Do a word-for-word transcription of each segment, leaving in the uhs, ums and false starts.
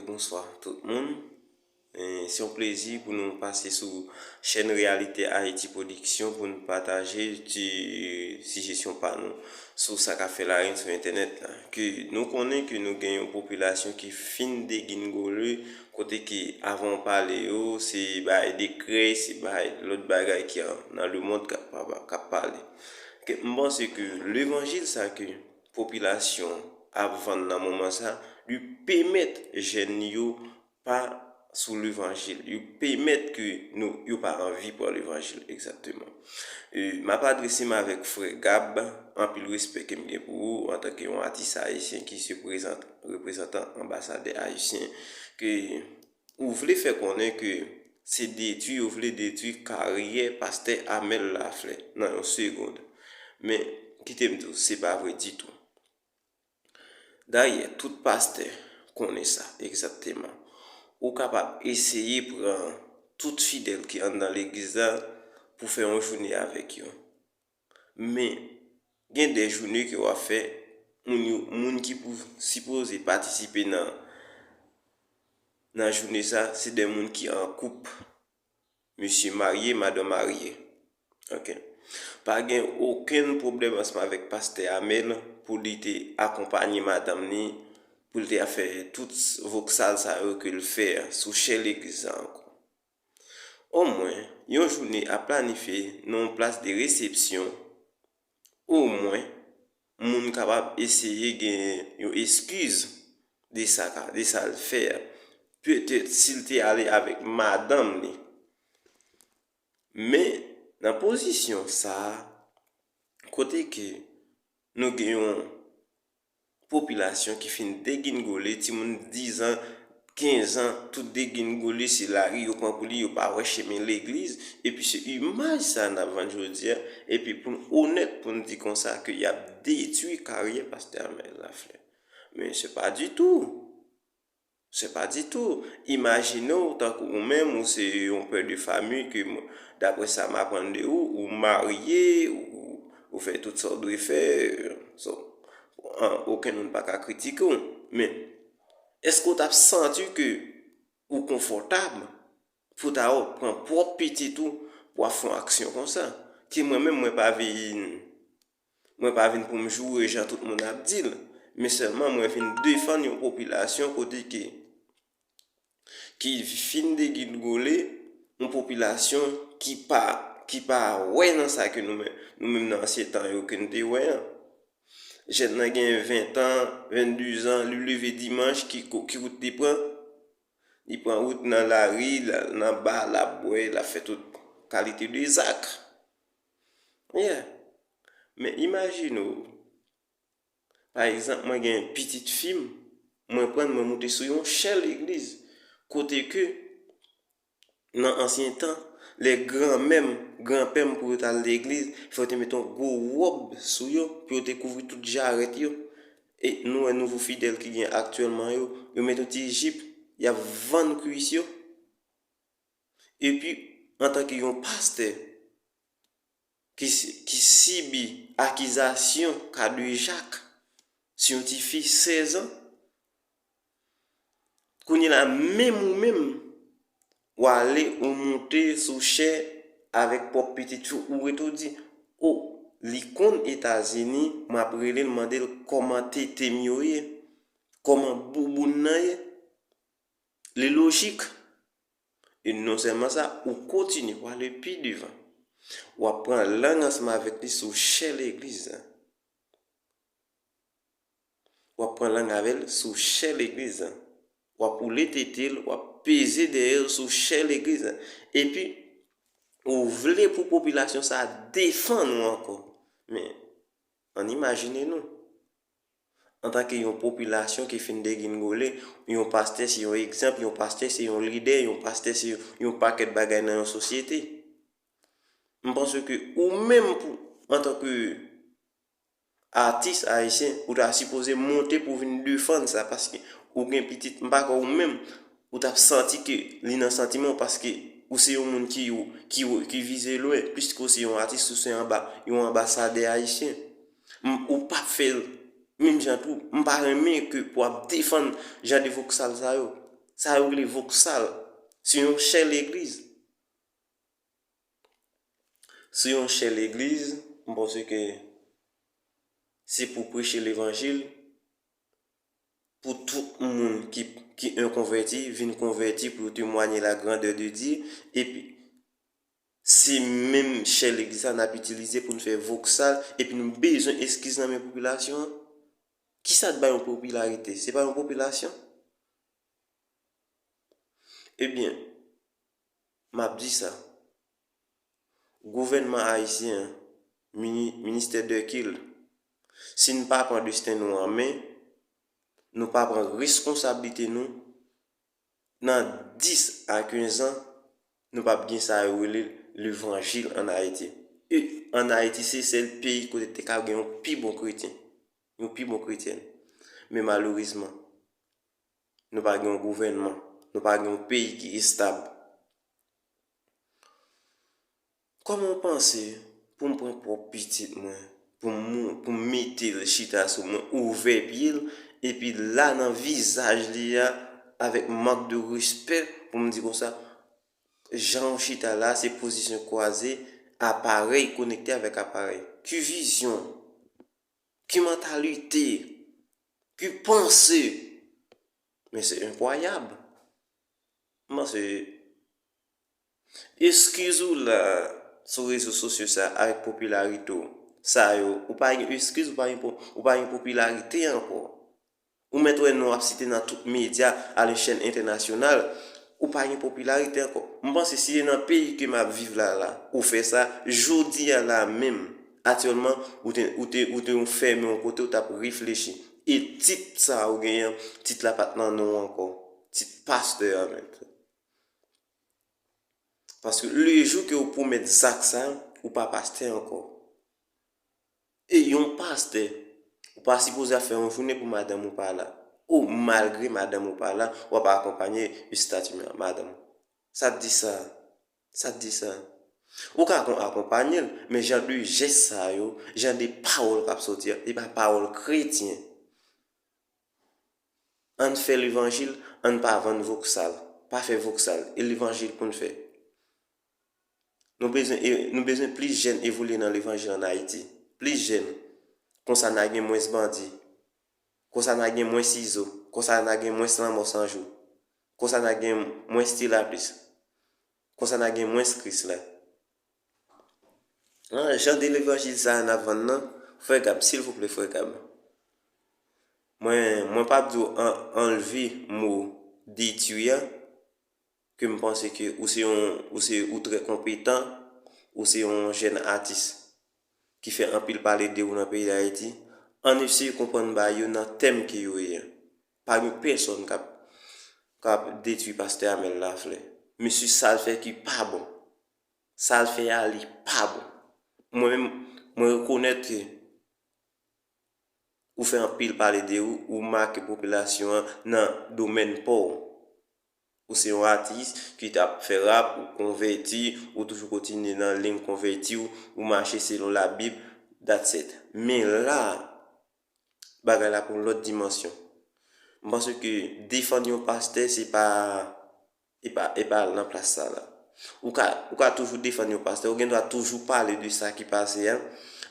Bonswa tout moun. E, se yon plezi pou nou pase sou chèn Reyalite Ayiti Pwodiksyon pou nou pataje ti sijesyon pa nou sou sa k ap fè larenn sou entènèt la. Ke nou konnen ke nou gen yon popilasyon ki fin degingole, kote ke avan w pale yo, se bay dekrè, se bay lòt bagay ki an, nan lemonn k ap, k ap pale. Ke m panse ke levanjil sa ke popilasyon ap vann nan moman sa, li pèmèt jèn yo pa sou levanjil. Yo pèmèt ke nou, yo pa anvi pran levanjil egzakteman. E, m ap adrese m avèk frè Gab, anpil respè ke m gen pou ou antanke yon atis ayisyen ki se prezant-, reprezantan anbasadè ayisyen, ke ou vle fè konnen ke se detwi, yo vle detwi karyè pastè Amel Laflè nan yon segond. Men, kite m di w, se pa vre ditou. Dayè, tout pastè konnen sa egzakteman. Ou kapab eseye pran tout fidèl ki anndan legliz la pou fè yon jounen avèk yo. Men, gen de jounen ke w ap fè, moun yo, moun ki pou sipoze patisipe nan, nan jounen sa, se de moun ki an koup. Mesye marye, madanm marye. Ok. Pa gen okenn pwoblèm ansanm avèk pastè Amel pou li te akonpanye madanm li, pou li te fè tout voksal sa yo ke l fè sou chè legliz la ankò. Omwen, yon jounen ap planifye nan yon plas de resepsyon, omwen, moun kapab eseye gen yon eskiz de sa ka, de sa l fè a. Petèt, si l te ale avèk madanm li. Men, nan pozisyon sa a, kote ke nou gen yon popilasyon ki fin degingole, timoun dizan, kenzan, tout degingole, se lari yo pran pou li, yo pa wè chemen legliz, epi se imaj sa n ap vann jodi a, epi pou n onèt, pou n di konsa ke y ap detwi karyè pastè Amel Laflè. Men se pa ditou. Se pa ditou. Imajine w, tankou ou menm, ou se yon pè de fami ke, m-, daprè sa m aprann de ou, ou marye, ou, ou fè tout sa w dwe fè, so, an, okenn moun pa ka kritike w. Men, èske w t ap santi ke ou konfòtab pou ta w pran pwòp pitit ou pou w ap fè yon aksyon konsa? Ke mwen menm, mwen pa vin Mwen pa vin pou m joure jan tout moun ap di l, men sèlman mwen vin defann yon popilasyon kote ke, ki fin degingole, yon popilasyon ki pa, ki pa wè nan sa ke nou menm, nou menm nan ansyen tan yo ke n te wè an. Jèn nan gen ven tan, vennde zan, li leve dimanch, ki ko-, ki wout li pran? Li pran wout nan lari, l al nan ba, l ap bwè, l ap fè tout kalite de zak. Yeah. Men imajine w, pa egzanp, mwen gen pitit fi m, mwen pran l, mwen moute sou yon chè legliz, kote ke, nan ansyen tan, lè granmè m, granpè m pou yo t al legliz, fò yo te mete yon gwo wòb sou yo, pou yo te kouvri tout jarèt yo. E nou wè nouvo fidèl ki gen aktyèlman yo, yo mete yon ti jip, y ap vann kwis yo. Epi, antanke yon pastè ki, ki sibi akizasyon kadejak sou yon tifi sèz an, kounye la, menm ou menm, w ale, ou moute sou chè avèk pwòp pitit fi w, ou rete w di, "O, li konn Etazini, m ap rele l, mande l kòman tete m yo ye, kòman bouboun nan ye." Li lojik. E non sèlman sa, ou kontinye, w ale pi devan. W ap pran lang ansanm avèk li sou chè legliz la. W ap pran lang avè l sou chè legliz la. W ap woule tete l, w ap peze dèyè l sou chè legliz la. Epi, ou vle pou popilasyon sa a defann ou ankò. Men, ann imajine nou. Antanke yon popilasyon ki fin degingole, yon pastè se yon egzanp, yon pastè se yon lidè, yon pastè se yon pakèt bagay nan yon sosyete. M panse ke ou menm pou, antanke atis ayisyen, ou ta sipoze monte pou vin defann sa, paske ou gen pitit, m pa kwè ou menm, ou t ap santi ke li nan santiman w, paske ou se yon moun ki, ki, ki vize lwen, piske ou se yon atis, ou se anba, yon anbasadè ayisyen. M, ou p ap fè l menm jan tou. M pa renmen ke pou ap defann jan de voksal sa yo. Sa yo rele voksal. Se yon chè legliz. Se yon chè legliz, m panse ke se pou preche levanjil, pou tout moun ki, ki enkonvèti vin konvèti pou yo temwanye la grandè de Dye, epi se menm chè legliz sa n ap itilize pou n fè voksal, epi nou bezwen eskiz nan men popilasyon an. Kisa k bay yon popilarite? Se pa yon popilasyon? Ebyen, m ap di sa. Gouvènman ayisyen an, mini-, ministè Dèkil, si n pa pran desten nou an men, nou pa pran reskonsablite nou, nan dis a kenz an, nou p ap gen sa yo rele levanjil ann Ayiti. E ann Ayiti, se sèl peyi kote te ka gen yon pi bon kretyen, yon pi bon kretyèn. Men malerezman, nou pa gen yon gouvènman, nou pa gen yon peyi ki estab. Kòman w panse pou m pran pwòp pitit mwen, pou m, pou m mete l chita sou mwen, ouvè pye l, epi la nan vizaj li a, avèk mank de respè, pou m di konsa, jan w chita la, se pozisyon kwaze, aparèy konekte avèk aparèy. Ki vizyon? Ki mantalite? Ki panse? Men se enkwayab. M panse eskiz ou la sou rezo sosyo sa avèk popilarite w sa yo, ou pa gen eskiz, ou pa gen po-, ou pa gen popilarite ankò. Ou mèt wè non w ap site nan tout medya alechèl entènasyonal, ou pa gen popilarite ankò. M panse si se nan peyi ke m ap viv la la, ou fè sa, jodi a la menm, aktyèlman, ou te, ou te, ou te yon fèmen yon kote, ou t ap reflechi. E tit sa ou genyen an, tit la pa t nan non w ankò. Tit pastè a menm. Paske lejou ke ou pwomèt zak sa, ou pa pastè ankò. E yon pastè, ou pa sipoze ap fè yon jounen pou madanm ou pa la. Ou malgre madanm ou pa la, w ap akonpanye estati madanm ou. Sa t di sa? Sa t di sa? Ou ka kon akonpanye l, men jan de jès sa yo, jan de pawòl k ap soti a, se pa pawòl kretyen. Ann fè levanjil, ann pa vann voksal. Pa fè voksal, e levanjil pou n fè. Nou bezwen, e, nou bezwen plis jèn evolye nan levanjil ann Ayiti. Plis jèn. Konsa n a gen mwens bandi. Konsa n a gen mwens izo. Konsa n a gen mwens lanmò san jou. Konsa n a gen mwens tilaplis. Konsa n a gen mwens Krisla. An, jan de levanjil sa a n ap vann nan, frè Gab, silvouplè, frè Gab. Mwen, mwen p ap di w an-, anlve mo detwi a, ke m panse ke ou se yon, ou se, ou trè konpetan, ou se yon jèn atis ki fè anpil pale de ou nan peyi Dayiti. Ann eseye konprann bagay yo nan tèm ke yo ye a. Pa gen pèsonn k ap, k ap detwi pastè Amel Laflè. Mesye, sa l fè ki pa bon. Sa l fè a, li pa bon. Mwen menm, mwen rekonèt ke ou fè anpil pale de ou, ou make popilasyon an nan domèn pa w. Ou se yon atis ki t ap fè rap, ou konvèti, ou toujou kontinye nan liy konvèti w, ou mache selon Labib, that's it. Men la, bagay la pran yon lòt dimansyon. M panse ke defann yon pastè, se pa, e pa, e pa nan plas sa la. Ou ka, ou ka toujou defann yon pastè, ou gen dwa toujou pale de sa ki pase a.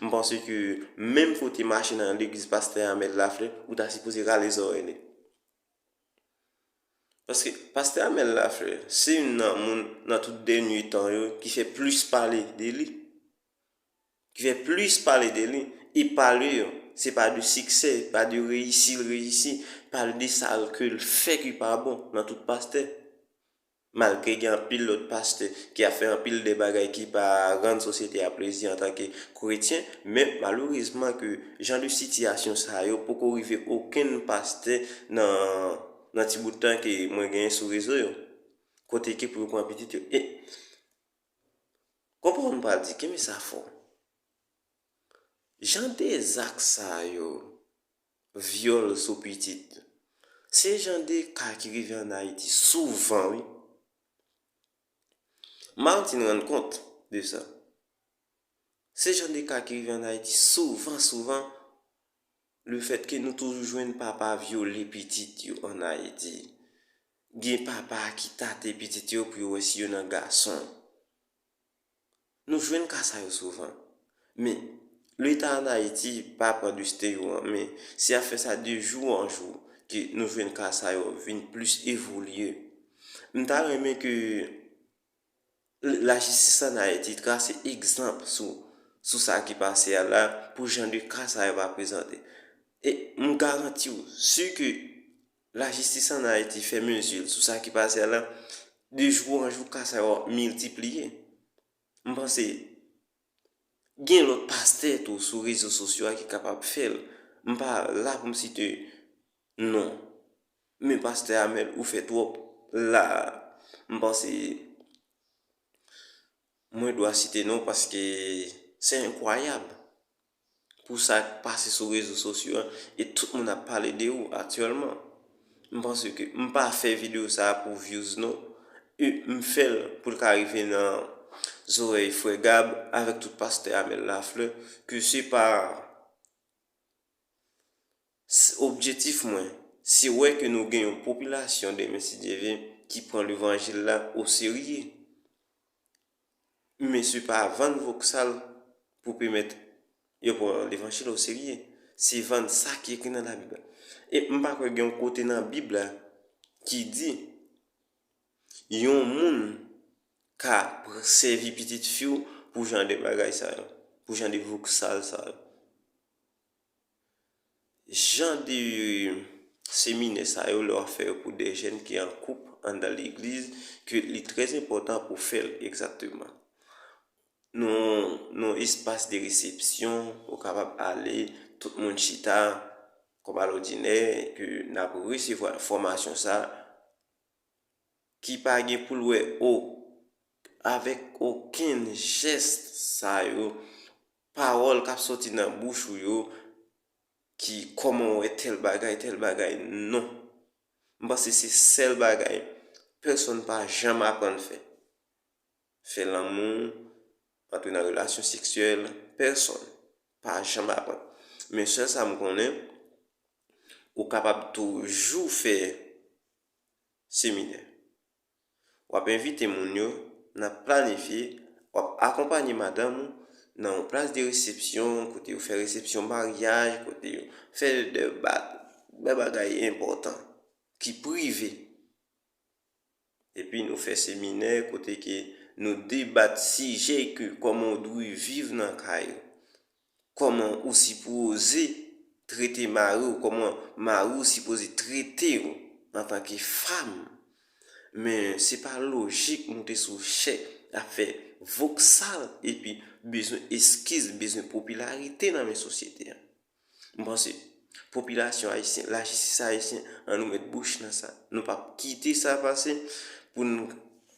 M panse ke menm ke w te mache nan legliz pastè Amel Laflè, ou ta sipoze rale zòrèy li. Paske pastè Amel Laflè, se youn nan moun nan tout dènye tan yo ki fè plis pale de li. Ki fè plis pale de li. E pale yo, se pa de siksè, pa de reyisi l reyisi, pale de sa l ke l fè ki pa bon nan tout pastè. Malgre gen anpil lòt pastè ki ap fè anpil de bagay ki pa rann sosyete a plezi antanke kretyen, men malerezman ke jan de sitiyasyon sa yo poko rive okenn pastè nan, nan ti bout tan ke mwen genyen sou rezo yo. Kote ke pou yo pran pitit yo. E, konprann pa di, kenbe sa fò. Jan de zak sa yo, vyòl sou pitit, se jan de ka ki rive ann Ayiti souvan, wi. Martine rann kont de sa. Se jan de ka ki rive ann Ayiti souvan, souvan, lefètke nou toujou jwenn papa vyole pitit yo ann Ayiti. Gen papa ki tate pitit yo pou yo wè si yo nan gason. Nou jwenn ka sa yo souvan. Men, Leta ann Ayiti pa pran desten yo an men, se afè sa de jou an jou ke nou jwenn ka sa yo vin plis evolye. M ta renmen ke lajistis ann Ayiti trase egzanp sou, sou sa ki pase a la pou jan de ka sa yo pa prezante. E m garanti w, si ke lajistis ann Ayiti fè mezi l sou sa ki pase a la, de jou an jou ka sa yo ap miltipliye. M panse gen lòt pastè tou sou rezo sosyo a ki kapab fè l. M pa la pou m site non. Men pastè Amèl, ou fè twòp la. M panse mwen dwa site non paske se enkwayab pou sa k pase sou rezo sosyo a e tout moun ap pale de ou aktyèlman. M panse ke m pa fè videyo sa a pou views non. E m fè l pou l ka rive nan zòrèy frè Gab avèk tout pastè Amèl Laflè ke se pa S-, objektif mwen, se wè ke nou gen yon popilasyon demen, si Dye vle, ki pran levanjil la oserye. Men se pa vann voksal pou pèmèt yo pran levanjil oserye. Se vann sa ki ekri nan Labib la. E m pa kwè gen yon kote nan Bib la ki di yon moun ka pr-, sèvi pitit fi w pou jan de bagay sa yo, pou jan de voksal sa yo. Jan de seminè sa yo, lè w ap fè yo pou de jèn ki an koup anndan legliz, ke li trè enpòtan pou fè l egzakteman. Nou, nou espas de resepsyon, ou kapab ale, tout moun chita, kòm alòdinè, ke n ap resevwa fòmasyon sa, ki pa gen pou l wè o-, avèk okenn jès sa yo, pawòl k ap soti nan bouch ou yo, ki kòman w wè tèl bagay, tèl bagay, non. M panse se sèl bagay pèsonn pa janm aprann fè. Fè lanmou, antre nan relasyon seksyèl, pèsonn pa janm aprann. Men sèl sa m konnen, ou kapab toujou fè seminè. W ap envite moun yo, n ap planifye, w ap akonpanye madanm ou nan yon plas de resepsyon, kote yo fè resepsyon maryaj, kote yo fè de ba-, de bagay enpòtan ki prive. Epi nou fè seminè kote ke nou debat sijè ke kòman w dwe viv nan kay ou. Kòman ou sipoze trete mari w, kòman mari w sipoze trete w antanke fanm. Men se pa lojik moute sou chè ap fè voksal epi bezwen eskiz, bezwen popilarite nan men sosyete a. M panse popilasyon ayisyen, lajistis ayisyen, ann nou met bouch nan sa. Nou p ap kite sa pase pou n,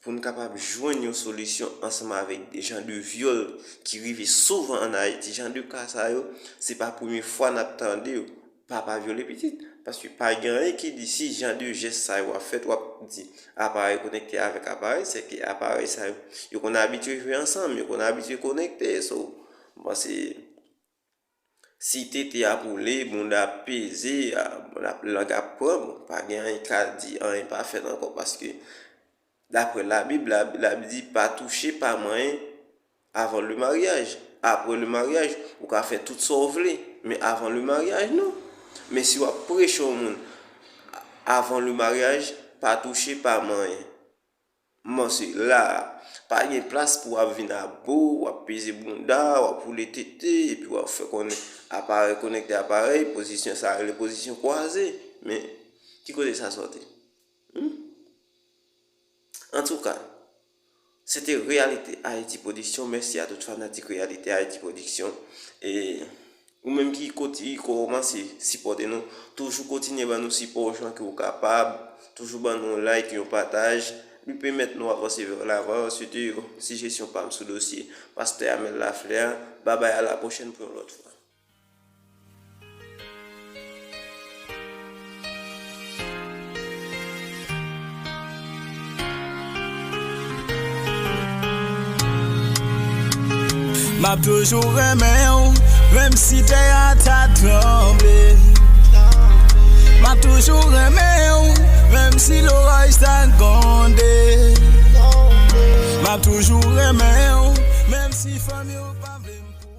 pou n kapab jwenn yon solisyon ansanm avèk jan de vyòl ki rive souvan ann Ayiti. Jan de ka sa yo, se pa premye fwa n ap tande yo. Papa vyole pitit. Paske pa gen anyen ki di si jan de jès sa yo ap fèt, w ap di aparèy konekte avèk aparèy, se ke aparèy sa yo, yo konn abitye jwe ansanm, yo konn abitye konekte. So, m panse si tete ap woule, bounda ap peze, a, bounda ap, lang ap pran, bon, pa gen anyen k ka di, anyen pa fèt ankò, paske daprè Labib, Labib di pa touche, pa manyen avan le maryaj. Apre le maryaj, ou ka fè tout sa w vle, men avan le maryaj, non. Men si w ap preche yon moun avan le maryaj, pa touche, pa manyen. M panse la, pa gen plas pou w ap vin abo, w ap peze bounda, w ap woule tete, epi w ap fè konnen aparèy konekte aparèy, pozisyon sa rele pozisyon kwaze. Men, ki kote sa soti? Hmm? Antouka, se te Reyalite Ayiti Pwodiksyon. Mèsi a tout fanatik Reyalite Ayiti Pwodiksyon. E Ou menm ki koti-, kòmanse sipòte nou, toujou kontinye ban nou sipò jan ke ou kapab, toujou ban nou yon like, yon pataj, li pèmèt nou avanse vè lavan. Se te yon sijesyon pa m sou dosye Pastè Amel Laflè a. Babay, a la pwochèn pou yon lòt fwa. M ap toujou renmen w, menm si tè a ta tranble. M ap toujou renmen w, menm si loraj ta toujou renmen w, menm si fanmi w pa vle m.